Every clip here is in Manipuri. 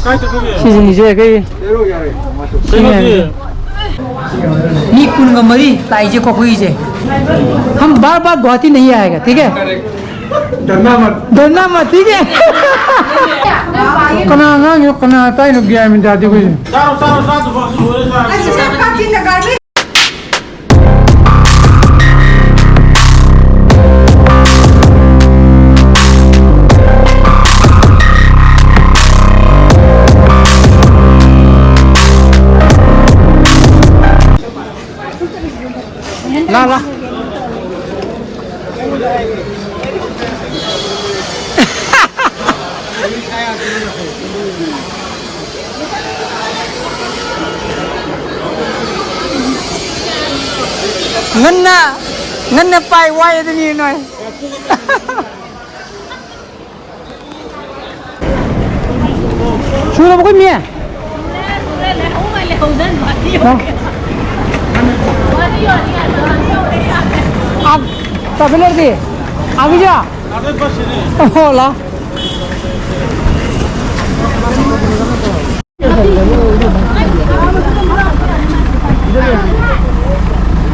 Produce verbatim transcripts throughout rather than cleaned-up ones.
ꯁꯤꯁꯤꯡꯁꯦ ꯑꯩꯈꯣꯏ ꯀꯩꯅꯣꯗꯤ ꯃꯤ ꯀꯨꯟꯒ ꯃꯔꯤ ꯂꯥꯛꯏꯁꯦꯀꯣ ꯑꯩꯈꯣꯏꯒꯤꯁꯦ꯫ हम बार बार गुवाहाटी नहीं आएगा, ठीक है? डरना मत। डरना मत, ठीक है? ꯀꯅꯥ ꯉꯥꯡꯉꯤꯅꯣ, ꯀꯅꯥ ꯇꯥꯏꯅꯣ, ꯒ꯭ꯌꯥꯟ ꯃꯦꯟ ꯇꯥꯗꯦ ꯑꯩꯈꯣꯏꯁꯦ꯫ ꯂꯥ, ꯂꯥ꯫ ꯉꯟꯅ, ꯉꯟꯅ ꯄꯥꯏ ꯋꯥꯏ ꯑꯗꯨꯅꯤ ꯅꯣꯏ꯫ ꯁꯨꯔꯕ ꯑꯩꯈꯣꯏ ꯃꯤ? ꯂꯥꯎ꯫ ꯑꯥ, ꯇ꯭ꯔꯥꯚꯦꯂꯔꯗꯤ? ꯑꯥ, ꯕꯤꯖꯥ? ꯑꯣ, ꯂꯥꯎ꯫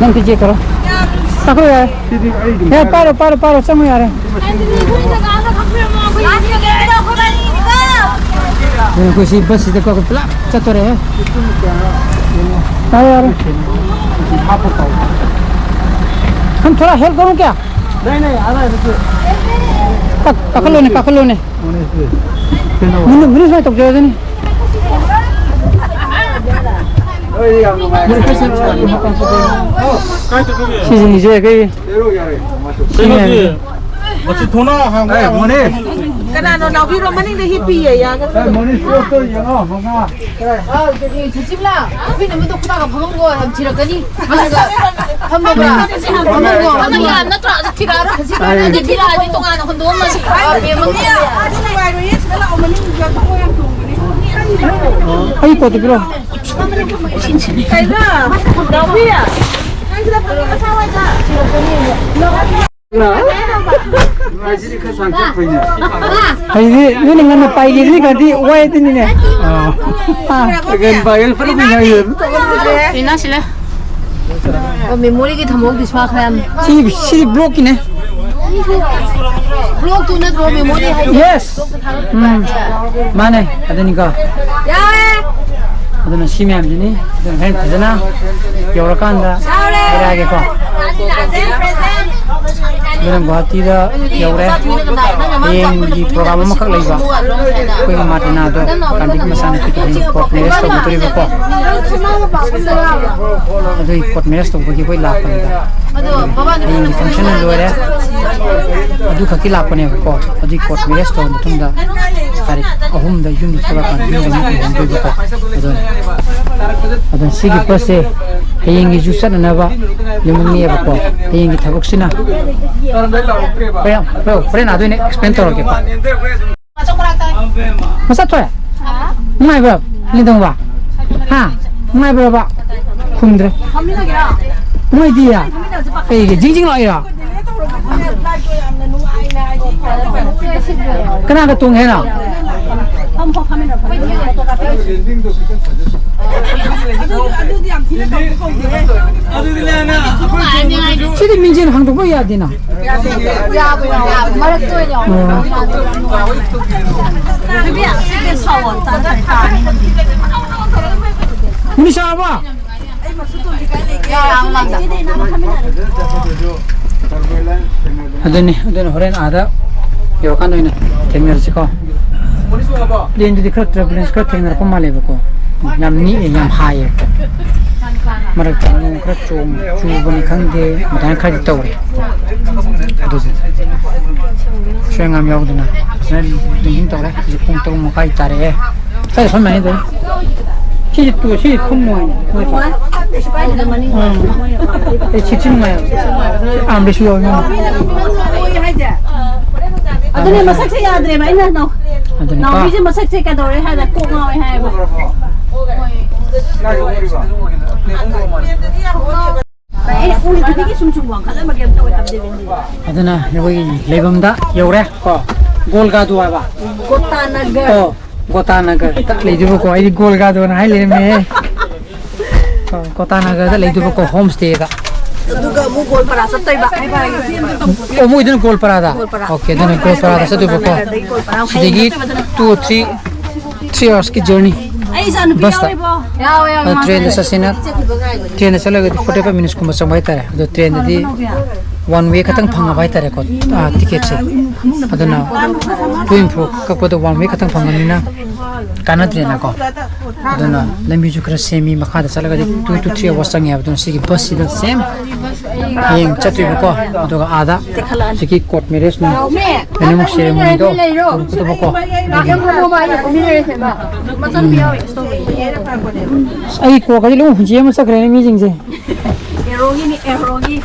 ꯅꯪ ꯇꯤꯀꯦꯠ ꯇꯧꯔꯣ꯫ ꯀꯛꯈ꯭ꯔꯣ ꯌꯥꯔꯦ꯫ ꯁꯤꯗꯤ ꯑꯩꯒꯤ ꯌꯥꯔꯦ, ꯄꯥꯏꯔꯣ, ꯄꯥꯏꯔꯣ, ꯄꯥꯏꯔꯣ, ꯆꯪꯉꯣ ꯌꯥꯔꯦ꯫ ꯑꯩꯈꯣꯏ ꯁꯤ ꯕꯁꯁꯤꯗ ꯀꯛꯈ꯭ꯔꯣ, ꯄꯨꯂꯞ ꯆꯠꯇꯣꯔꯦꯍꯦ꯫ ꯌꯥꯔꯦ, ꯌꯥꯔꯦ꯫ हम थोड़ा हेल्प करूं क्या? नहीं, नहीं, आ रहा है, रुकिए। ꯀꯛ-, ꯀꯥꯈꯠꯂꯣꯅꯦ, ꯀꯥꯈꯠꯂꯣꯅꯦ꯫ ꯀꯩꯅꯣ? ꯃꯅꯨꯡ, ꯃꯅꯨꯡ ꯁꯨꯃꯥꯏꯅ ꯇꯧꯖꯔꯁꯅꯤ꯫ ꯍꯣꯏ, ꯌꯥꯝ ꯅꯨꯡꯉꯥꯏꯔꯦ꯫ ꯁꯤꯁꯤꯡꯁꯦ ꯑꯩꯈꯣꯏ ꯀꯩꯅꯣꯗꯤ ꯃꯁꯤ ꯊꯣꯡꯅꯥꯎ ꯍꯥꯡꯕ ꯑꯦ, ꯌꯥꯕ ꯃꯣꯅꯤ꯫ ꯀꯅꯥꯅꯣ ꯅꯥꯎꯕꯤꯔꯣ? ꯃꯅꯤꯡꯗ ꯍꯤꯞꯄꯤꯌꯦ, ꯌꯥꯒꯗ꯭ꯔꯣ? ꯑꯦ, ꯃꯣꯅꯤ, ꯁꯣꯛꯇꯣ ꯌꯦꯡꯉꯣ, ꯃꯉꯥ꯫ ꯁꯨꯁꯤꯝꯂꯥ, ꯑꯩꯈꯣꯏ ꯅꯨꯃꯤꯠꯇꯣ ꯈꯨꯗꯥꯡꯒ ꯐꯝꯃꯝꯒꯣ ꯌꯥꯝ ꯊꯤꯔꯛꯀꯅꯤ꯫ ꯑꯗꯨꯒ ꯐꯝꯃꯒ, ꯐꯝꯃꯝꯒꯣ꯫ ꯐꯝꯃꯝꯒꯣ꯫ ꯐꯝꯃꯝꯒꯣ꯫ ꯌꯥꯝ ꯅꯠꯇ꯭ꯔꯣ? ꯊꯤꯔꯛꯑꯔꯣꯏ꯫ ꯍꯧꯖꯤꯛ ꯊꯤꯔꯛꯑꯗꯤ ꯇꯣꯉꯥꯟꯅ ꯍꯨꯟꯗꯣꯛꯑꯝꯃꯁꯤ꯫ ꯑꯥ, ꯕꯦꯝꯃ꯫ ꯑꯗꯨ ꯅꯨꯡꯉꯥꯏꯔꯣꯏꯌꯦ, ꯁꯤꯗ ꯂꯥꯛꯑꯣ, ꯃꯅꯤꯡꯗ ꯊꯣꯛꯑꯣ, ꯌꯥꯝ ꯆꯣꯡꯕꯅꯤ꯫ ꯑꯩ ꯄꯣꯠꯇꯨ ꯄꯤꯔꯛꯑꯣ꯫ ꯀꯩꯅꯣ? ꯅꯥꯎꯕꯤ, ꯅꯪ ꯁꯤꯗ ꯐꯝꯃꯣ, ꯃꯁꯥ ꯋꯥꯏꯗ꯫ ꯉꯁꯤꯗꯤ ꯈꯔ ꯁꯥꯡ ꯆꯠꯄꯩꯅꯦ꯫ ꯍꯥꯏꯗꯤ ꯅꯣꯏꯅ ꯉꯟꯅ ꯄꯥꯏꯈꯤꯕꯅꯤ ꯈꯔꯗꯤ ꯋꯥꯏ ꯑꯗꯨꯅꯤꯅꯦ꯫ ꯑꯥ꯫ ꯑꯥ꯫ ꯉꯟ ꯄꯥꯏꯒꯅꯤ ꯐꯖꯅ ꯉꯥꯏꯔꯦ꯫ ꯁꯤꯅ ꯁꯤꯂꯦ꯫ ꯑꯣ, ꯃꯦꯃꯣꯔꯤꯒꯤ ꯊꯝꯍꯧꯗꯣꯏꯁꯤ ꯃꯥ ꯈꯔ ꯌꯥꯝ꯫ ꯁꯤ, ꯁꯤ ꯕ꯭ꯂꯣꯛꯀꯤꯅꯦ꯫ ꯕ꯭ꯂꯣꯛꯇꯨ ꯅꯠꯇ꯭ꯔꯣ ꯃꯦꯃꯣꯔꯤ ꯍꯥꯏꯁꯦ? ꯌꯦꯁ꯫ ꯎꯝ꯫ ꯃꯥꯅꯦ, ꯑꯗꯨꯅꯤꯀꯣ꯫ ꯌꯥꯔꯦ꯫ ꯑꯗꯨꯅ ꯁꯤ ꯃꯌꯥꯝꯁꯤꯅꯤ꯫ ꯑꯗꯨꯅ ꯍꯣꯔꯦꯟ ꯐꯖꯅ ꯌꯧꯔꯀꯥꯟꯗ ꯍꯥꯏꯔꯛꯑꯒꯦꯀꯣ꯫ ꯑꯗꯨꯅ ꯒꯨꯍꯥꯇꯤꯗ ꯌꯧꯔꯦ꯫ ꯍꯌꯦꯡꯒꯤ ꯄ꯭ꯔꯣꯒ꯭ꯔꯥꯝ ꯑꯃꯈꯛ ꯂꯩꯕ꯫ ꯑꯩꯈꯣꯏꯒꯤ ꯃꯥꯔꯇꯤꯅꯥꯗꯣ, ꯀꯥꯟꯇꯤꯒꯤ ꯃꯆꯥꯅꯨꯄꯤꯗꯣ ꯍꯌꯦꯡ ꯀꯣꯔꯠ ꯃꯦꯔꯦꯖ ꯇꯧꯒꯗꯣꯔꯤꯕꯀꯣ꯫ ꯑꯗꯨꯒꯤ ꯀꯣꯔꯠ ꯃꯦꯔꯦꯖ ꯇꯧꯕꯒꯤ ꯑꯩꯈꯣꯏ ꯂꯥꯛꯄꯅꯤꯗ꯫ ꯍꯌꯦꯡꯒꯤ ꯐꯪꯁꯟ ꯂꯣꯏꯔꯦ꯫ ꯑꯗꯨ ꯈꯛꯀꯤ ꯂꯥꯛꯄꯅꯦꯕꯀꯣ꯫ ꯑꯗꯨꯒꯤ ꯀꯣꯔꯠ ꯃꯦꯔꯦꯖ ꯇꯧꯔ ꯃꯇꯨꯡꯗ ꯇꯥꯔꯤꯛ ꯑꯍꯨꯝꯗ ꯌꯨꯝꯗ ꯊꯣꯛꯂꯛꯀꯥꯟꯗ ꯌꯨꯝꯗ ꯑꯃꯨꯛ ꯂꯨꯍꯣꯡꯗꯣꯏꯕꯀꯣ꯫ ꯑꯗꯨꯅ, ꯑꯗꯨꯅ ꯁꯤꯒꯤ ꯕꯁꯁꯦ ꯍꯌꯦꯡꯒꯤꯁꯨ ꯆꯠꯅꯅꯕ ꯌꯨꯝ ꯅꯦꯛꯑꯦꯕꯀꯣ꯫ ꯍꯌꯦꯡꯒꯤ ꯊꯕꯛꯁꯤꯅ ꯍꯣꯔꯦꯟ, ꯍꯣꯔꯦꯟ, ꯍꯣꯔꯦꯟ ꯑꯥꯗ ꯑꯣꯏꯅ ꯑꯦꯛꯁꯄ꯭ꯂꯦꯟ ꯇꯧꯔꯒꯦꯀꯣ꯫ ꯃꯆꯥ ꯊꯣꯛꯑꯦ? ꯅꯨꯡꯉꯥꯏꯕ꯭ꯔꯣ? ꯂꯤꯗꯣꯡꯕ? ꯍꯥ? ꯅꯨꯡꯉꯥꯏꯕ꯭ꯔꯕ? ꯈꯨꯝꯗ꯭ꯔꯦ꯫ ꯅꯨꯡꯉꯥꯏꯗꯤꯌꯦ? ꯀꯩꯒꯤ? ꯖꯤꯡ ꯖꯤꯡ ꯂꯥꯎꯔꯤꯔꯣ? ꯀꯅꯥꯒ ꯇꯣꯡꯉꯦ ꯍꯥꯏꯅꯣ? ꯁꯤꯗꯤ ꯃꯤꯡꯁꯦꯜ ꯍꯥꯡꯗꯣꯛꯄ ꯌꯥꯗꯦꯅ꯫ ꯌꯥꯕ ꯌꯥꯎ-, ꯃꯔꯛꯇ ꯑꯣꯏꯅ ꯌꯥꯎ-, ꯑꯣ꯫ ꯃꯤꯅꯤꯠ ꯁꯥꯔꯕꯣ? ꯑꯗꯨꯅꯤ, ꯑꯗꯨꯅ ꯍꯣꯔꯦꯟ ꯑꯥꯗ ꯌꯧꯔꯀꯥꯟꯗ ꯑꯣꯏꯅ ꯊꯦꯡꯅꯔꯁꯤꯀꯣ꯫ ꯄ꯭ꯂꯦꯟꯗꯨꯗꯤ ꯈꯔ ꯇꯔꯕꯨꯂꯦꯟꯁ ꯈꯔ ꯊꯦꯡꯅꯔꯛꯄ ꯃꯥꯜꯂꯦꯕꯀꯣ꯫ ꯌꯥꯝ ꯅꯤꯛꯑꯦ, ꯌꯥꯝ ꯍꯥꯏꯌꯦ꯫ ꯃꯔꯛꯇ ꯅꯣꯡ ꯈꯔ ꯆꯣꯡ-, ꯆꯨꯕꯅꯤ ꯈꯪꯗꯦ, ꯑꯗꯨꯃꯥꯏꯅ ꯈꯔꯗꯤ ꯇꯧꯔꯦ꯫ ꯑꯗꯨꯕꯨ ꯁꯣꯏꯉꯥꯝ ꯌꯥꯎꯗꯅ ꯐꯖꯅ ꯂꯦꯟꯗꯤꯡ ꯇꯧꯔꯦ꯫ ꯍꯧꯖꯤꯛ ꯄꯨꯡ ꯇꯔꯨꯛ ꯃꯈꯥꯏ ꯇꯥꯔꯛꯑꯦ꯫ ꯁ꯭ꯋꯥꯏꯗ ꯐꯝ ꯌꯥꯅꯤ ꯑꯗꯨꯝ꯫ ꯁꯤꯁꯦ ꯇꯨ-, ꯁꯤ ꯐꯝ ꯅꯨꯡꯉꯥꯏꯅꯤ꯫ ꯎꯝ꯫ ꯑꯦ, ꯁꯤꯠꯁꯤ ꯅꯨꯡꯉꯥꯏ꯫ ꯑꯥꯝꯔꯦꯁꯁꯨ ꯌꯥꯎꯋꯤ ꯃꯥꯅ꯫ ꯑꯗꯨꯅꯦ ꯃꯁꯛꯁꯦ ꯌꯥꯗ꯭ꯔꯦꯕ꯫ ꯑꯩꯅ ꯅꯥꯎ-, ꯑꯗꯨꯅꯤꯀꯣ꯫ ꯅꯥꯎꯕꯤꯁꯦ ꯃꯁꯛꯁꯦ ꯀꯩꯗꯧꯔꯦ ꯍꯥꯏꯕꯗ ꯀꯣꯛ ꯉꯥꯎꯋꯦ ꯍꯥꯏꯌꯦꯕ꯫ ꯑꯩꯅ ꯎꯔꯤꯗꯨꯗꯒꯤ ꯁꯨꯝ ꯁꯨꯝ ꯋꯥꯡꯈꯠꯂꯝꯃꯒꯦ ꯑꯝꯇ ꯑꯣꯏ ꯇꯝꯖꯕꯤꯅꯤ꯫ ꯑꯗꯨꯅ ꯑꯩꯈꯣꯏꯒꯤ ꯂꯩꯐꯝꯗ ꯌꯧꯔꯦ ꯀꯣ꯫ ꯒꯣꯜꯒꯥꯗꯨ ꯍꯥꯏꯕ꯫ ꯒꯣꯇꯥꯅꯒꯔ꯫ ꯑꯣ, ꯒꯣꯇꯥꯅꯒꯔꯗ ꯂꯩꯗꯨꯕꯀꯣ꯫ ꯑꯩꯗꯤ ꯒꯣꯜꯒꯥꯗꯨꯅ ꯍꯥꯏ ꯂꯩꯔꯝꯃꯦ꯫ ꯑꯣ, ꯒꯣꯇꯥꯅꯒꯔꯗ ꯂꯩꯗꯨꯕꯀꯣ, ꯍꯣꯝ ꯁ꯭ꯇꯦꯗ꯫ ꯑꯗꯨꯒ ꯑꯃꯨꯛ ꯒꯣꯜꯄꯥꯔꯥ ꯆꯠꯇꯣꯏꯕ꯫ ꯑꯣ, ꯃꯣꯏꯗꯨꯅ ꯒꯣꯜꯄꯥꯔꯥꯗ? ꯒꯣꯜꯄꯥꯔꯥ꯫ ꯑꯣꯀꯦ, ꯑꯗꯨꯅ ꯒꯣꯜꯄꯥꯔꯥꯗ ꯆꯠꯇꯣꯏꯕꯀꯣ꯫ ꯒꯣꯇꯥꯅꯒꯔꯗꯒꯤ ꯒꯣꯜꯄꯥꯔꯥ ꯑꯃꯨꯛ ꯁꯤꯗꯒꯤ ꯍꯥꯏꯗꯣꯏꯕ꯫ Two or three, three hours ꯀꯤ journey꯫ ꯑꯩ ꯏꯆꯥ ꯅꯨꯄꯤ ꯕꯁꯇ꯫ ꯌꯥꯎꯔꯤꯕꯣ? ꯌꯥꯎꯋꯦ, ꯌꯥꯎꯋꯦ, ꯑ, ꯃꯥ train ꯗ ꯆꯠꯂꯦ꯫ ꯆꯠꯁꯤꯅ, train ꯗ ꯆꯠꯂꯒꯗꯤ forty five minutes ꯀꯨꯝꯕ ꯆꯪꯕ ꯍꯥꯏꯇꯥꯔꯦ꯫ ꯑꯗꯣ train ꯗꯗꯤ one way ꯈꯛꯇꯪ ꯐꯪꯉꯕ ꯍꯥꯏꯇꯥꯔꯦꯀꯣ, ꯑ, ticket ꯁꯦ꯫ ꯑꯗꯨꯅ to and fro ꯀꯛꯄꯗ one way ꯈꯛꯇꯪ ꯐꯪꯉꯕꯅꯤꯅ ꯀꯥꯟꯅꯗ꯭ꯔꯦꯅꯀꯣ꯫ ꯑꯗꯨꯅ ꯂꯝꯕꯤꯁꯨ ꯈꯔ ꯁꯦꯝꯃꯤ, ꯃꯈꯥꯗ ꯆꯠꯂꯒꯗꯤ two to three hours ꯆꯪꯉꯦ ꯍꯥꯏꯕꯗꯨꯅ ꯁꯤꯒꯤ ꯕꯁꯁꯤꯗ same ꯍꯌꯦꯡ ꯆꯠꯇꯣꯏꯕꯀꯣ꯫ ꯑꯗꯨꯒ ꯑꯥꯗ ꯍꯧꯖꯤꯛꯀꯤ court marriage ꯅꯨꯡ ꯀꯩꯅꯣꯃꯨꯛ ceremony ꯗꯣ ꯇꯧꯔꯛꯀꯗꯕꯀꯣ꯫ ꯑꯗꯨꯒꯤ ꯑꯁ, ꯑꯩ ꯀꯣꯛꯀꯁꯦ ꯂꯣꯏ ꯍꯨꯟꯖꯦꯛ ꯑꯃ ꯆꯠꯈ꯭ꯔꯦꯅꯦ ꯃꯤꯁꯤꯡꯁꯦ꯫ ꯑꯦꯔꯣꯒꯤꯅꯤ, ꯑꯦꯔꯣꯒꯤ꯫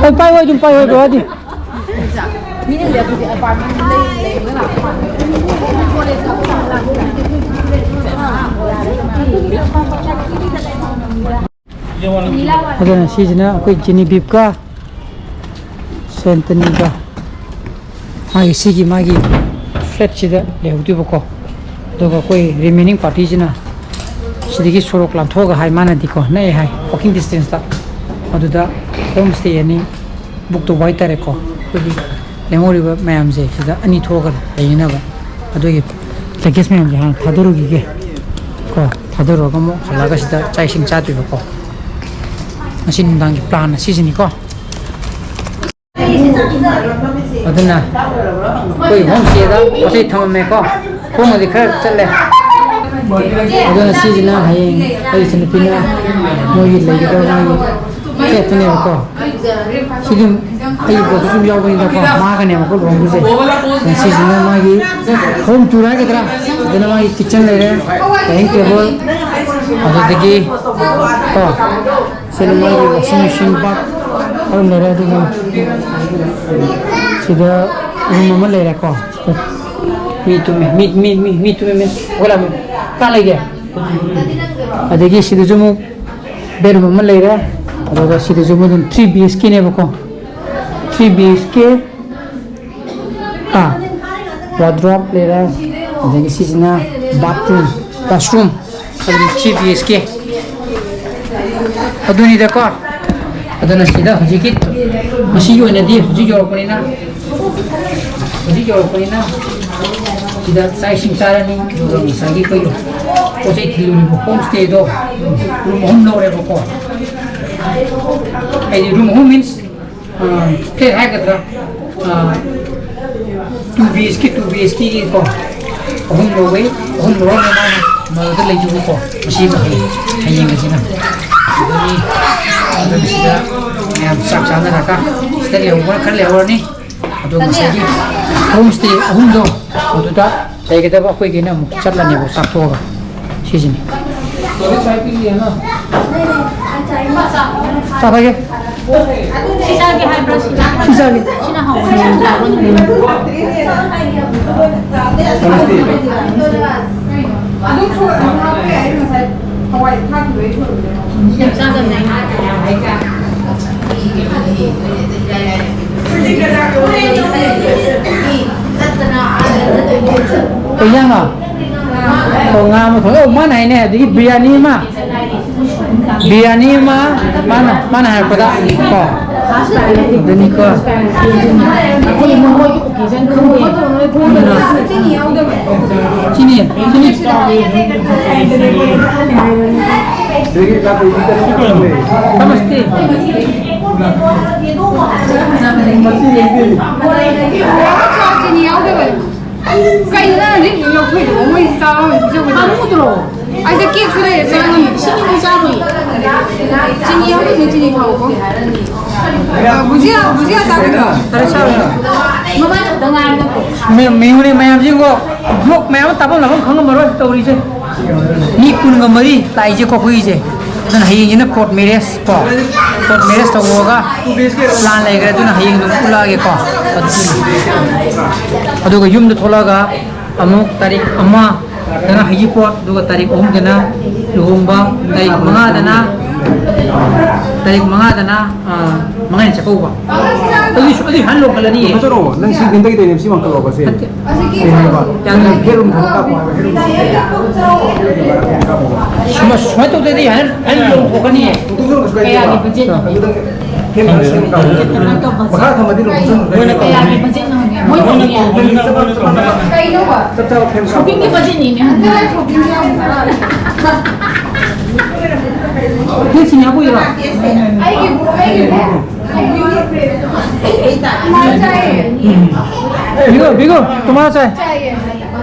ꯍꯣꯏ, ꯄꯥꯏ ꯍꯣꯏ, ꯑꯗꯨꯝ ꯄꯥꯏ ꯍꯣꯏ, ꯕꯕꯥꯗꯤ꯫ ꯑꯗꯨꯅ ꯁꯤꯁꯤꯅ ꯑꯩꯈꯣꯏ ꯖꯤꯅꯤꯕꯤꯞꯀ ꯁꯦꯟꯇꯅꯤꯒ ꯃꯥꯒꯤ, ꯁꯤꯒꯤ ꯃꯥꯒꯤ flat ꯁꯤꯗ ꯂꯩꯍꯧꯗꯣꯏꯕꯀꯣ꯫ ꯑꯗꯨꯒ ꯑꯩꯈꯣꯏ remaining party ꯁꯤꯅ ꯁꯤꯗꯒꯤ ꯁꯣꯔꯣꯛ ꯂꯥꯟꯊꯣꯛꯑꯒ ꯍꯥꯏ, ꯃꯥꯅꯗꯤꯀꯣ, ꯅꯛꯑꯦ ꯍꯥꯏ, walking distance ꯇ꯫ ꯑꯗꯨꯗ home stay ꯑꯅꯤ book ꯇꯧꯕ ꯍꯥꯏꯇꯥꯔꯦꯀꯣ꯫ ꯑꯩꯈꯣꯏꯒꯤ ꯂꯦꯝꯍꯧꯔꯤꯕ ꯃꯌꯥꯝꯁꯦ ꯁꯤꯗ ꯑꯅꯤ ꯊꯣꯛꯑꯒ ꯂꯩꯅꯕ꯫ ꯑꯗꯨꯒꯤ luggage ꯃꯌꯥꯝꯁꯦ ꯍꯥꯟꯅ ꯊꯥꯗꯔꯨꯈꯤꯒꯦ ꯀꯣ꯫ ꯊꯥꯗꯔꯨꯔꯒ ꯑꯃꯨꯛ ꯍꯜꯂꯛꯑꯒ ꯁꯤꯗ ꯆꯥꯛ ꯏꯁꯤꯡ ꯆꯥꯗꯣꯏꯕꯀꯣ꯫ ꯉꯁꯤ ꯅꯨꯡꯗꯥꯡꯒꯤ plan ꯑꯁꯤꯁꯤꯅꯤꯀꯣ꯫ ꯑꯗꯨꯅ ꯑꯩꯈꯣꯏ home stay ꯗ ꯄꯣꯠ ꯆꯩ ꯊꯝꯃꯝꯃꯦꯀꯣ꯫ ꯈꯣꯡꯅꯗꯤ ꯈꯔ ꯆꯠꯂꯦ꯫ ꯑꯗꯨꯅ ꯁꯤꯁꯤꯅ ꯍꯌꯦꯡ ꯑꯩ ꯏꯆꯟꯅꯨꯄꯤꯅ ꯃꯣꯏꯒꯤ ꯂꯩꯒꯗꯕ ꯃꯥꯒꯤ flat ꯇꯨꯅꯦꯕꯀꯣ꯫ ꯁꯤꯗꯤ ꯑꯩꯒꯤ ꯄꯣꯠꯇꯨ ꯁꯨꯝ ꯌꯥꯎꯕꯅꯤꯅꯀꯣ, ꯃꯥꯒꯅꯦꯕꯀꯣ ꯂꯨꯍꯣꯡꯗꯣꯏꯁꯦ꯫ ꯁꯤꯁꯤꯅ ꯃꯥꯒꯤ home tour ꯍꯥꯏꯒꯗ꯭ꯔꯥ, ꯑꯗꯨꯅ ꯃꯥꯒꯤ kitchen ꯂꯩꯔꯦ, dining table, ꯑꯗꯨꯗꯒꯤ ꯀꯣ, ꯁꯤꯅ ꯃꯥꯒꯤ washing machine, bath ꯑꯗꯨꯝ ꯂꯩꯔꯦ꯫ ꯑꯗꯨꯒ ꯁꯤꯗ room ꯑꯃ ꯂꯩꯔꯦꯀꯣ꯫ ꯃꯤ ꯇꯨꯝꯃꯦ, ꯃꯤ, ꯃꯤ, ꯃꯤ, ꯃꯤ ꯇꯨꯝꯃꯦ, ꯃꯤ ꯍꯧꯒꯠꯂꯝꯃꯦ꯫ ꯀꯥ ꯂꯩꯒꯦ? ꯑꯗꯒꯤ ꯁꯤꯗꯁꯨ ꯑꯃꯨꯛ ꯕꯦꯗꯔꯨꯝ ꯑꯃ ꯂꯩꯔꯦ꯫ ꯑꯗꯨꯒ ꯁꯤꯗꯁꯨ ꯃꯣꯏ ꯑꯗꯨꯝ ꯊ꯭ꯔꯤ ꯕꯤ ꯑꯩꯆ ꯀꯦꯅꯦꯕꯀꯣ꯫ Three B H K. ꯑꯥ, ꯋꯥꯔꯗ꯭ꯔꯣꯞ ꯂꯩꯔꯦ꯫ ꯑꯗꯒꯤ ꯁꯤꯁꯤꯅ ꯕꯥꯊꯔꯨꯝ, ꯋꯥꯁꯔꯨꯝ꯫ ꯑꯗꯨꯝ ꯊ꯭ꯔꯤ ꯕꯤ ꯑꯩꯆ ꯀꯦ꯫ ꯑꯗꯨꯅꯤꯗꯀꯣ꯫ ꯑꯗꯨꯅ ꯁꯤꯗ ꯍꯧꯖꯤꯛꯀꯤ, ꯃꯁꯤꯒꯤ ꯑꯣꯏꯅꯗꯤ ꯍꯧꯖꯤꯛ ꯌꯧꯔꯛꯄꯅꯤꯅ, ꯍꯧꯖꯤꯛ ꯌꯧꯔꯛꯄꯅꯤꯅ ꯁꯤꯗ ꯆꯥꯛ ꯏꯁꯤꯡ ꯆꯥꯔꯅꯤ꯫ ꯑꯗꯨꯒ ꯉꯁꯥꯏꯒꯤ ꯑꯩꯈꯣꯏꯒꯤ ꯄꯣꯠ ꯆꯩ ꯊꯤꯜꯂꯨꯔꯤꯕ ꯍꯣꯝ ꯁ꯭ꯇꯦꯗꯣ ꯔꯨꯝ ꯑꯍꯨꯝ ꯂꯧꯔꯦꯕꯀꯣ꯫ ꯍꯥꯏꯗꯤ ꯔꯨꯝ ꯑꯍꯨꯝ ꯃꯤꯟꯁ, ꯐ꯭ꯂꯦꯠ ꯍꯥꯏꯒꯗ꯭ꯔꯥ, ꯇꯨ ꯕꯤ ꯑꯩꯆ ꯀꯦ, ꯇꯨ ꯕꯤ ꯑꯩꯆ ꯀꯦꯒꯤꯀꯣ ꯑꯍꯨꯝ ꯂꯧꯋꯦ꯫ ꯑꯍꯨꯝ ꯂꯧꯔꯒ ꯃꯥꯅ ꯃꯗꯨꯗ ꯂꯩꯗꯧꯕꯀꯣ꯫ ꯃꯁꯤ ꯃꯈꯩ ꯍꯌꯦꯡ ꯑꯁꯤꯅ ꯑꯗꯨꯅꯤ꯫ ꯑꯗꯨꯅ ꯁꯤꯗ ꯃꯌꯥꯝ ꯆꯥꯛ ꯆꯥꯅꯔꯒ ꯁꯤꯗ ꯂꯩꯍꯧꯕꯅ ꯈꯔ ꯂꯩꯍꯧꯔꯅꯤ꯫ ꯑꯗꯣ ꯉꯁꯥꯏꯒꯤ ꯍꯣꯝ ꯁ꯭ꯇꯦ ꯑꯍꯨꯝꯗꯣ ꯑꯗꯨꯗ ꯂꯩꯒꯗꯕ ꯑꯩꯈꯣꯏꯒꯤꯅ ꯑꯃꯨꯛ ꯆꯠꯂꯅꯦꯕ ꯆꯥꯛꯊꯣꯛꯑꯒ꯫ ꯁꯤꯁꯤꯅꯤ꯫ ꯆꯥꯊꯒꯦ꯫ ꯁꯤ ꯆꯥꯒꯦ ꯍꯥꯏꯕ꯭ꯔꯣ? ꯁꯤ ꯆꯥꯒꯦ꯫ ꯁꯤ ꯆꯥꯒꯦ꯫ ꯁꯤꯅ ꯍꯥꯎꯕꯅꯦ꯫ ꯑꯗꯨꯝ ꯁꯣꯏ-, ꯑꯗꯨꯝ ꯍꯥꯞꯄ ꯌꯥꯏ, ꯉꯁꯥꯏ ꯍꯋꯥꯏ ꯊꯥꯛꯈꯤꯕꯩ ꯁꯣꯏꯕꯅꯦ꯫ ꯌꯥꯝ ꯆꯥꯗꯕꯅꯦ꯫ ꯀꯩ ꯏꯟꯖꯥꯡꯅꯣ? ꯑꯣ, ꯉꯥ ꯑꯃ ꯊꯣꯡꯉꯦ꯫ ꯑꯣ, ꯃꯥꯅ ꯍꯥꯏꯅꯦ, ꯑꯗꯒꯤ ꯕꯤꯔꯌꯥꯅꯤ ꯑꯃ꯫ ꯕꯤꯔꯌꯥꯅꯤ ꯑꯃ, ꯃꯥꯅ, ꯃꯥꯅ ꯍꯥꯏꯔꯛꯄꯗ ꯀꯣ꯫ ꯑꯗꯨꯅꯤꯀꯣ꯫ ꯆꯤꯅꯤ, ꯆꯤꯅꯤ꯫ ꯅꯃꯁꯇꯦ꯫ ꯆꯤꯅꯤ ꯌꯥꯎꯗꯕ꯫ ꯀꯩꯅꯣ ꯅꯪꯅ ꯂꯤꯛ ꯂꯤꯛ ꯂꯧꯊꯣꯛꯏꯗꯨꯕꯣ? ꯃꯣꯏ ꯆꯥꯕ ꯑꯃ ꯄꯤꯖꯕꯗꯣ꯫ ꯄꯥꯝꯃꯨꯗ꯭ꯔꯣ? ꯑꯩꯁꯦ ꯀꯦꯛꯁꯨ ꯂꯩꯔꯦ, ꯆꯥꯅꯤ꯫ ꯁꯤꯗꯤ ꯃꯣꯏ ꯆꯥꯔꯣꯏ꯫ ꯆꯤꯅꯤ ꯌꯥꯎꯗꯕꯅꯦ, ꯆꯤꯅꯤ ꯊꯥꯎꯀꯣ꯫ ꯕꯨꯖꯤꯌꯥ, ꯕꯨꯖꯤꯌꯥ ꯆꯥꯒꯗ꯭ꯔꯣ? ꯐꯔꯦ, ꯆꯥꯔꯣꯏ꯫ ꯃꯃꯥꯏ ꯈꯛꯇ ꯉꯥꯏꯔꯦ ꯅꯠꯇ꯭ꯔꯣ? ꯃꯤ-, ꯃꯤꯍꯨꯅꯤ ꯃꯌꯥꯝꯁꯤꯡꯀꯣ, vlog ꯃꯌꯥꯝ ꯑꯃ ꯇꯥꯐꯝ ꯂꯥꯛꯐꯝ ꯈꯪꯉꯝꯃꯔꯣꯏ ꯇꯧꯔꯤꯁꯦ꯫ ꯃꯤ ꯀꯨꯟꯒ ꯃꯔꯤ ꯂꯥꯛꯏꯁꯦꯀꯣ ꯑꯩꯈꯣꯏꯒꯤꯁꯦ꯫ ꯑꯗꯨꯅ ꯍꯌꯦꯡꯁꯤꯅ ꯀꯣꯔꯠ ꯃꯦꯔꯦꯖ ꯀꯣ꯫ ꯀꯣꯔꯠ ꯃꯦꯔꯦꯖ ꯇꯧꯔꯒ ꯄ꯭ꯂꯥꯟ ꯂꯩꯈ꯭ꯔꯦ, ꯑꯗꯨꯅ ꯍꯌꯦꯡ ꯑꯗꯨꯝ ꯎꯠꯂꯛꯑꯒꯦꯀꯣ꯫ ꯑꯗꯨꯅ ꯑꯗꯨꯒ ꯌꯨꯝꯗ ꯊꯣꯛꯂꯛꯑꯒ ꯑꯃꯨꯛ ꯇꯥꯔꯤꯛ ꯑꯃꯗꯅ ꯍꯩꯖꯤꯡꯄꯣꯠ, ꯑꯗꯨꯒ ꯇꯥꯔꯤꯛ ꯑꯍꯨꯝꯗꯅ ꯂꯨꯍꯣꯡꯕ, ꯇꯥꯔꯤꯛ ꯃꯉꯥꯗꯅ ꯇꯥꯔꯤꯛ ꯃꯉꯥꯗꯅ, ꯑ, ꯃꯉꯥꯅꯤ ꯆꯥꯛꯀꯧꯕ꯫ ꯑꯗꯨꯗꯤ ꯁꯨ-, ꯑꯗꯨꯗꯤ ꯍꯟ ꯂꯣꯡꯈꯠꯂꯅꯤꯌꯦ꯫ ꯐꯖꯔꯣ, ꯅꯪ ꯁꯤ ꯅꯪꯗꯒꯤ ꯇꯧꯔꯤꯅꯦ, ꯁꯤ ꯋꯥꯡꯈꯠꯂꯛꯑꯣ, ꯁꯤ꯫ ꯅꯠꯇꯦ꯫ ꯀꯩ ꯍꯥꯏꯕ? ꯌꯥꯗ꯭ꯔꯦ꯫ ꯅꯪ ꯍꯦꯔꯨꯝ ꯈꯔ ꯀꯥꯞꯄꯣ ꯍꯥꯏꯕ, ꯍꯦꯔꯨꯝ꯫ ꯁꯨꯃꯥꯏ-, ꯁꯨꯃꯥꯏꯅ ꯇꯧꯗ꯭ꯔꯗꯤ ꯍꯟ, ꯍꯟ ꯂꯣꯡꯊꯣꯛꯀꯅꯤꯌꯦ꯫ ꯀꯌꯥꯒꯤ ꯕꯖꯦꯠꯅꯣ? ꯃꯈꯥ ꯊꯝꯃꯗꯤ ꯂꯣꯡꯊꯣꯛꯁꯅꯨ꯫ ꯀꯌꯥꯒꯤ ꯕꯖꯦꯠꯅꯣ ꯍꯪꯉꯦ? ꯃꯣꯏ ꯇꯧꯅꯤꯌꯦ꯫ ꯀꯩꯅꯣꯕ? ꯆꯞ ꯆꯥꯕ ꯐꯦꯟ ꯁꯣꯄꯤꯡꯒꯤ ꯕꯖꯦꯠꯅꯤꯅꯦ ꯍꯪꯉꯦ꯫ ꯅꯣꯏ ꯁꯤꯅꯤꯌꯥ ꯄꯨꯏꯔꯣ? ꯑꯩꯒꯤꯕꯨ, ꯑꯩꯒꯤꯕꯨ꯫ ꯕꯤꯒꯨ, ꯕꯤꯒꯨ, तुम्हारा चाय।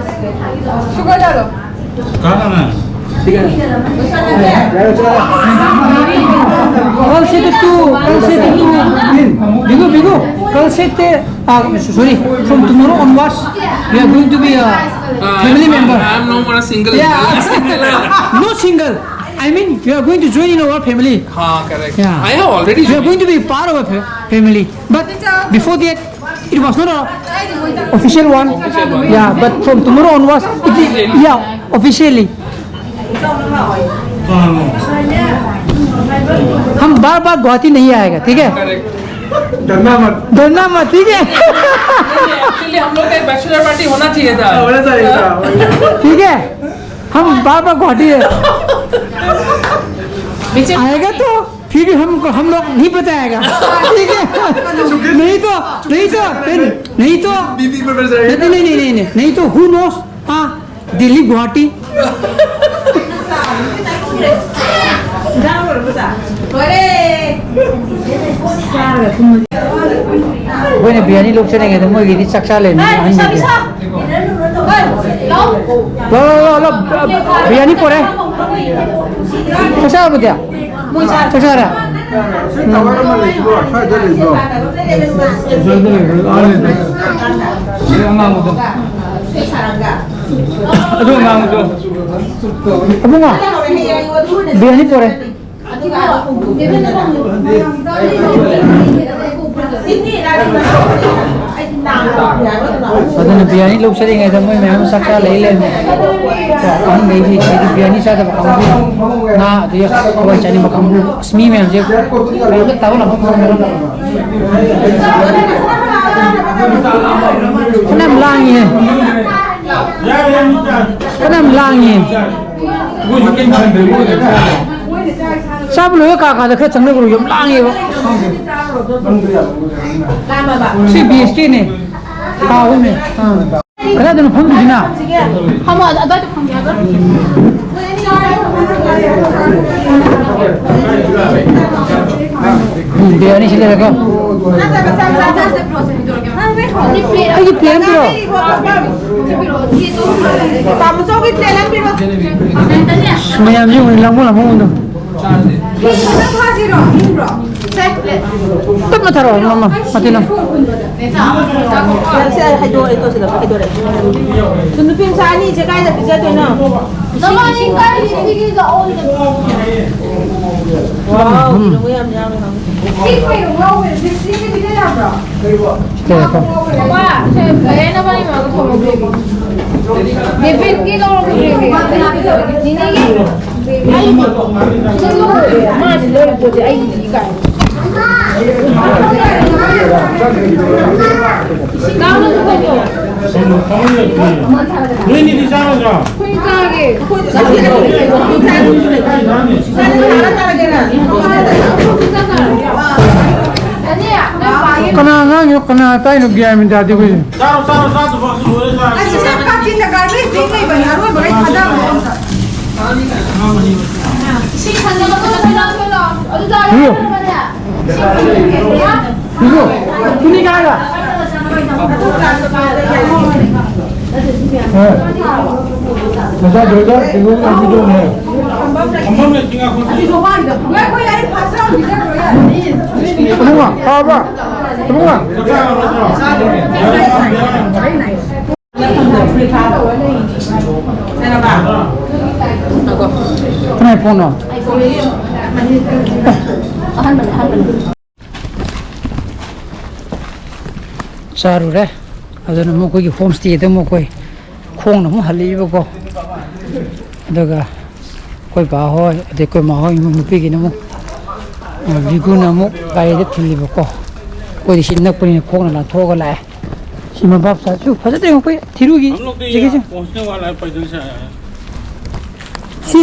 शुगर डालो। कहाँ खाना है? ठीक है। कल से तो तू, कल से तो तू, बिगू, बिगू, कल से ते, आ, sorry, from tomorrow onwards, we are going to be a family member. I am no more a single. Yeah. No single. I mean, you are going to join in our family. हाँ, correct. Yeah. I have already. You are going to be part of a fa-, family. But before that, it was not a official one. Official one. Yeah, but from tomorrow onwards, it is, yeah, officially. हम बार बार गुवाहाटी नहीं आएगा, ठीक है? Correct. डरना मत। डरना मत, ठीक है? Actually, हम लोग का एक bachelor party होना चाहिए था। होना चाहिए था। ठीक है, हम बार बार गुवाहाटी है। आएगा तो फिर भी हमको, हम लोग नहीं बताएगा। ठीक है? नहीं तो, नहीं तो, नहीं, नहीं तो, बीपी पे बैठ जाएगा। नहीं, नहीं, नहीं, नहीं, नहीं, नहीं तो who knows? हाँ, दिल्ली, गुवाहाटी। ꯑꯩꯈꯣꯏꯅ ꯕꯤꯔꯌꯥꯅꯤ ꯂꯧꯖꯅꯤꯡꯉꯦ ꯑꯗꯣ ꯃꯣꯏꯒꯤꯗꯤ ꯆꯥꯛ ꯆꯥ ꯂꯩꯔꯝꯃꯦ ꯑꯍꯟꯁꯤꯡꯁꯦ꯫ ꯂꯥꯛꯑꯣ, ꯂꯥꯛꯑꯣ, ꯂꯥꯛꯑꯣ, ꯂꯥꯛꯑꯣ, ꯕꯤꯔꯌꯥꯅꯤ ꯄꯨꯔꯦ꯫ ꯆꯥꯛ ꯆꯥꯔꯕꯣ ꯏꯇꯩ? ꯆꯥꯛ ꯆꯥꯔꯦ? ꯁꯤ ꯇꯋꯥꯔ ꯑꯃ ꯂꯩꯕ꯭ꯔꯣ? ꯁ꯭ꯋꯥꯏꯗ ꯂꯩꯕ꯭ꯔꯣ? ꯁ꯭ꯋꯥꯏꯗ ꯂꯩꯕ꯭ꯔꯣ? ꯑꯥ, ꯂꯩꯕ꯭ꯔꯣ? ꯁꯤ ꯑꯉꯥꯡꯕꯗꯣ꯫ ꯑꯗꯨ ꯑꯉꯥꯡꯕꯗꯣ꯫ ꯑꯕꯨꯡꯉꯣ, ꯕꯤꯔꯌꯥꯅꯤ ꯄꯨꯔꯦ꯫ ꯑꯗꯨꯅ ꯕꯤꯔꯌꯥꯅꯤ ꯂꯧꯖꯔꯤꯉꯩꯗ ꯃꯣꯏ ꯃꯌꯥꯝ ꯆꯥꯛ ꯆꯥ ꯂꯩ ꯂꯩꯔꯝꯃꯦ꯫ ꯑꯍꯟꯈꯩꯁꯤ ꯁꯤꯗꯤ ꯕꯤꯔꯌꯥꯅꯤ ꯆꯥꯗꯕ ꯀꯥꯡꯕꯨ, ꯉꯥ ꯑꯗꯩ ꯍꯋꯥꯏ ꯆꯥꯅꯤꯡꯕ ꯀꯥꯡꯕꯨ, ꯑꯁ, ꯃꯤ ꯃꯌꯥꯝꯁꯦ ꯂꯣꯏꯅ ꯇꯥꯕ ꯂꯥꯛꯄ ꯐꯪꯉꯝꯃꯔꯣꯏ꯫ ꯐꯅꯌꯥꯝ ꯂꯥꯡꯉꯤꯍꯦ꯫ ꯐꯅꯌꯥꯝ ꯂꯥꯡꯉꯤꯍꯦ꯫ ꯆꯥꯕ ꯂꯣꯏꯔ ꯀꯥ ꯀꯥꯗ ꯈꯔ ꯆꯪꯅꯈ꯭ꯔꯣ, ꯌꯥꯝ ꯂꯥꯡꯉꯦꯕ꯫ ꯁꯤ ꯕꯤ ꯑꯦꯁ ꯀꯦꯅꯦ꯫ ꯀꯥ ꯑꯍꯨꯝꯅꯦ꯫ ꯑꯥ꯫ ꯀꯗꯥꯏꯗꯅꯣ ꯐꯝꯗꯣꯏꯁꯤꯅ? ꯐꯝꯃꯣ, ꯑꯗ-, ꯑꯗ꯭ꯋꯥꯏꯗ ꯐꯝꯒꯦ ꯍꯥꯏꯕ꯭ꯔꯣ? ꯎꯝ, ꯕꯤꯔꯌꯥꯅꯤ ꯁꯤ ꯂꯩꯔꯦꯀꯣ꯫ ꯑꯩꯒꯤ ꯄ꯭ꯂꯦꯠ ꯑꯃ ꯄꯤꯔꯛꯑꯣ꯫ ꯇꯥꯃꯣꯆꯧꯒꯤ ꯄ꯭ꯂꯦꯠ ꯑꯃ ꯄꯤꯔꯛꯑꯣ꯫ ꯑꯁ, ꯃꯌꯥꯝꯁꯦ ꯌꯦꯡꯉꯨꯅꯦ, ꯂꯥꯡꯕ ꯂꯥꯡꯕ ꯉꯝꯗꯕ꯫ ꯇꯞꯅ ꯊꯥꯔꯛꯑꯣ, ꯃꯃꯥ, ꯃꯇꯦꯛ ꯑꯃ꯫ ꯁꯦ, ꯍꯩꯗꯣꯛ-, ꯍꯩꯗꯣꯛꯁꯤꯗ, ꯍꯩꯗꯣꯔꯛꯑꯦ꯫ ꯁꯤ ꯅꯨꯄꯤ ꯃꯆꯥ ꯑꯅꯤꯁꯦ ꯀꯥꯏꯗ ꯄꯤꯖꯗꯣꯏꯅꯣ? ꯅꯕꯥꯅꯤ ꯀꯥꯏꯗ ꯄꯤꯒꯦ? ꯂꯥꯛꯑꯣ꯫ ꯋꯥꯎ, ꯎꯝ꯫ ꯌꯦꯔꯨꯝꯒ ꯌꯥꯝ ꯌꯥꯎꯔꯦ꯫ ꯁꯤ ꯀꯩꯅꯣ ꯉꯥꯎꯕ? ꯁꯤ ꯄꯤꯖ ꯌꯥꯕ꯭ꯔꯣ? ꯁꯦ, ꯀꯣ꯫ ꯕꯕꯥ, ꯁꯦ, ꯀꯩ ꯍꯥꯏꯅ ꯃꯥꯅꯤ ꯃꯥꯒ ꯊꯣꯡꯉꯕ꯭ꯔꯣ? ꯗꯦꯕꯤꯠꯀꯤ ꯂꯧꯔꯛꯄꯗꯨꯅꯦ꯫ ꯅꯤꯅꯦꯒꯤ꯫ ꯃꯥꯗꯤ ꯂꯧꯔꯛꯄꯁꯦ ꯑꯩꯒꯤꯗꯤ ꯀꯥꯏ꯫ ꯅꯣꯏꯅꯤꯗꯤ ꯆꯥꯔꯣꯏꯗ꯭ꯔꯣ? ꯑꯩꯈꯣꯏ ꯆꯥꯒꯦ꯫ ꯀꯅꯥ ꯑꯉꯥꯡꯒꯤꯅꯣ, ꯀꯅꯥ ꯇꯥꯛꯏꯅꯣ, ꯒ꯭ꯌꯥꯟ ꯃꯦꯟ ꯇꯥꯗꯦ ꯑꯩꯈꯣꯏꯁꯦ꯫ ꯆꯥꯔꯣ, ꯆꯥꯔꯣ, ꯆꯥꯗꯕ ꯑꯗꯨ ꯂꯣꯏꯔꯦ, ꯆꯥꯔꯣ꯫ ꯑꯁꯤꯗ ꯀꯥꯆꯤꯟꯗ garbage bin ꯂꯩꯕꯅꯤ, ꯑꯔꯣꯏꯕꯈꯩ ꯊꯥꯗꯕꯅꯤ ꯑꯝꯇ꯫ ꯏꯁꯤꯡ ꯊꯛꯅꯕ ꯊꯣꯛꯂꯛꯑꯣ, ꯊꯣꯛꯂꯛꯑꯣ꯫ ꯑꯗꯨ ꯆꯥꯔꯣ, ꯏꯌꯣ꯫ ꯊꯛꯅꯕꯅꯦ꯫ ꯏꯌꯣ꯫ ꯇꯨꯅꯤ ꯀꯥꯏꯗ? ꯍꯣꯏ꯫ ꯅꯆꯥ ꯗꯣꯏꯗ ꯀꯩꯅꯣ ꯇꯧꯕꯤꯗꯧꯅꯦ꯫ ꯐꯝꯐꯝ ꯂꯩꯇꯦ, ꯉꯥꯏꯈꯣ꯫ ꯉꯥꯏꯈꯣ, ꯌꯥꯔꯦ, ꯐꯥꯁ ꯔꯥꯎꯟ ꯄꯤꯖꯔꯣ, ꯌꯥꯔꯦ꯫ ꯏꯕꯨꯡꯉꯣ, ꯐꯥꯔꯕ? ꯏꯕꯨꯡꯉꯣ꯫ ꯀꯅꯥꯏ ꯐꯣꯟꯅꯣ? ꯑꯍꯥꯟꯕꯅꯦ, ꯑꯍꯥꯟꯕꯅꯦ꯫ ꯆꯥꯔꯨꯔꯦ꯫ ꯑꯗꯨꯅ ꯑꯃꯨꯛ ꯑꯩꯈꯣꯏꯒꯤ ꯍꯣꯝ ꯁ꯭ꯇꯦꯗ ꯑꯃꯨꯛ ꯑꯩꯈꯣꯏ ꯈꯣꯡꯅ ꯑꯃꯨꯛ ꯍꯜꯂꯛꯏꯕꯀꯣ꯫ ꯑꯗꯨꯒ ꯑꯩꯈꯣꯏ ꯕꯥ ꯍꯣꯏ, ꯑꯗꯩ ꯑꯩꯈꯣꯏ ꯃꯥ ꯍꯣꯏ, ꯏꯃꯨꯡ ꯅꯨꯄꯤꯒꯤꯅ ꯑꯃꯨꯛ, ꯑ, ꯕꯤꯒꯨꯅ ꯑꯃꯨꯛ ꯒꯥꯔꯤꯗ ꯊꯤꯜꯂꯤꯕꯀꯣ꯫ ꯑꯩꯈꯣꯏꯗꯤ ꯁꯤ ꯅꯛꯄꯅꯤꯅ ꯈꯣꯡꯅ ꯂꯥꯟꯊꯣꯛꯑꯒ ꯂꯥꯛꯑꯦ꯫ ꯁꯤ ꯃꯄꯥ ꯃꯆꯥꯁꯨ ꯐꯖꯗꯦ ꯑꯩꯈꯣꯏ ꯊꯤꯔꯨꯒꯤ꯫ हम लोग तो ये ꯖꯦꯀꯦꯠꯁꯦ꯫ पहुंचने वाला है, पैदल से आया है। ꯁꯤ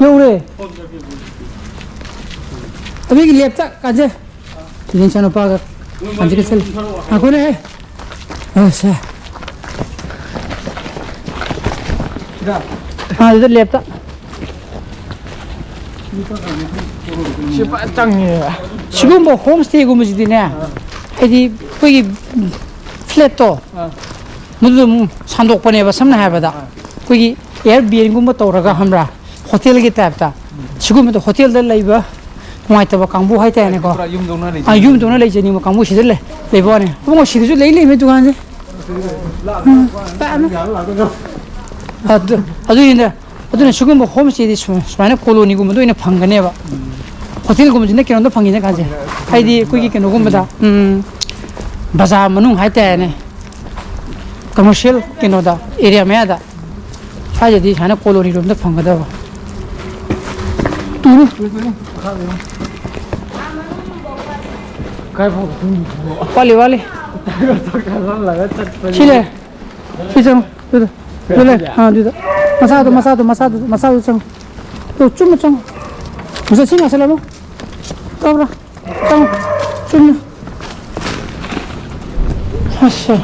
ꯌꯧꯔꯦ꯫ ꯑꯗꯨꯒꯤ ꯂꯦꯞꯇ ꯀꯥꯖꯦ꯫ ꯇꯤꯂꯤꯟ ꯆꯥꯅꯨꯄꯥꯒ ꯀꯥꯟꯆꯤꯒ ꯆꯠꯂꯤ꯫ ꯉꯥꯏꯈꯣꯅꯦꯍꯦ꯫ ꯑꯁꯦ꯫ ꯑꯥ, ꯑꯗꯨꯗ ꯂꯦꯞꯇ꯫ ꯁꯤ ꯐꯖꯅ ꯆꯪꯉꯦꯕ꯫ ꯁꯤꯒꯨꯝꯕ ꯍꯣꯝ ꯁ꯭ꯇꯦꯒꯨꯝꯕꯁꯤꯗꯤꯅꯦ, ꯍꯥꯏꯗꯤ ꯑꯩꯈꯣꯏꯒꯤ ꯐ꯭ꯂꯦꯠꯇꯣ, ꯑꯥ꯫ ꯃꯗꯨꯗ ꯑꯃꯨꯛ ꯁꯟꯗꯣꯛꯄꯅꯦꯕ, ꯁꯝꯅ ꯍꯥꯏꯔꯕꯗ꯫ ꯑꯥ꯫ ꯑꯩꯈꯣꯏꯒꯤ ꯑꯦꯌꯔꯕꯤꯑꯦꯟꯒꯨꯝꯕ ꯇꯧꯔꯒ, ꯈꯪꯕ꯭ꯔꯥ? ꯍꯣꯇꯦꯜꯒꯤ ꯇꯥꯏꯞꯇ꯫ ꯁꯤꯒꯨꯝꯕꯗ ꯍꯣꯇꯦꯜꯗ ꯂꯩꯕ ꯅꯨꯡꯉꯥꯏꯇꯕ ꯀꯥꯡꯕꯨ ꯍꯥꯏꯇꯥꯔꯦꯅꯦꯀꯣ꯫ ꯄꯨꯔꯥ ꯌꯨꯝꯗꯧꯅ ꯂꯩꯖꯩ꯫ ꯑꯥ, ꯌꯨꯝꯗꯧꯅ ꯂꯩꯖꯅꯤꯡꯕ ꯀꯥꯡꯕꯨ ꯁꯤꯗ ꯂꯩ, ꯂꯩꯕ ꯋꯥꯅꯤ꯫ ꯏꯕꯨꯡꯉꯣ, ꯁꯤꯗꯁꯨ ꯂꯩ ꯂꯩꯃꯦ ꯗꯨꯀꯥꯟꯁꯦ꯫ ꯎꯝ, ꯇꯥꯛꯑꯅꯨ꯫ ꯑꯗꯨ, ꯑꯗꯨꯒꯤꯅꯦ꯫ ꯑꯗꯨꯅ ꯁꯤꯒꯨꯝꯕ ꯍꯣꯝ ꯁ꯭ꯇꯦꯗꯤ ꯁꯨ-, ꯁꯨꯃꯥꯏꯅ ꯀꯣꯂꯣꯅꯤꯒꯨꯝꯕꯗ ꯑꯣꯏꯅ ꯐꯪꯒꯅꯦꯕ꯫ ꯍꯣꯇꯦꯜꯒꯨꯝꯕꯁꯤꯅ ꯀꯩꯅꯣꯝꯗ ꯐꯪꯉꯤꯅ ꯀꯥꯟꯁꯦ꯫ ꯍꯥꯏꯗꯤ ꯑꯩꯈꯣꯏꯒꯤ ꯀꯩꯅꯣꯒꯨꯝꯕꯗ, ꯎꯝ, ꯕꯖꯥꯔ ꯃꯅꯨꯡ ꯍꯥꯏꯇꯥꯔꯦꯅꯦ꯫ ꯀꯃꯔꯁꯤꯌꯦꯜ ꯀꯩꯅꯣꯗ, ꯑꯦꯔꯤꯌꯥ ꯃꯌꯥꯗ꯫ ꯁ꯭ꯋꯥꯏꯗꯗꯤ ꯁꯨꯃꯥꯏꯅ ꯀꯣꯂꯣꯅꯤ ꯔꯣꯝꯗ ꯐꯪꯒꯗꯕ꯫ ꯇꯨꯅꯤ꯫ ꯀꯥꯏ ꯐꯥꯎꯕ ꯊꯨꯝꯒꯤꯁꯤꯕꯣ? ꯋꯥꯠꯂꯤ, ꯋꯥꯠꯂꯤ꯫ ꯆꯥꯛ ꯆꯥꯁꯜꯂꯒ ꯆꯠꯄꯅꯤ꯫ ꯁꯤ ꯂꯩꯔꯦ꯫ ꯁꯤ ꯆꯪꯉꯣ꯫ ꯑꯗꯨꯗ꯫ ꯑꯗꯨ ꯂꯩꯔꯦ꯫ ꯑꯥ, ꯑꯗꯨꯗ꯫ ꯃꯆꯥꯗꯣ, ꯃꯆꯥꯗꯣ, ꯃꯆꯥꯗꯣ, ꯃꯆꯥꯗꯣ ꯆꯪꯉꯣ꯫ ꯇꯨ, ꯆꯨꯝꯅ ꯆꯪꯉꯣ꯫ ꯃꯆꯥ ꯁꯤ ꯉꯥꯁꯜꯂꯝꯃꯣ꯫ ꯇꯧꯕ꯭ꯔꯥ? ꯆꯪꯉꯣ꯫ ꯆꯨꯝꯅ꯫ ꯑꯁ꯫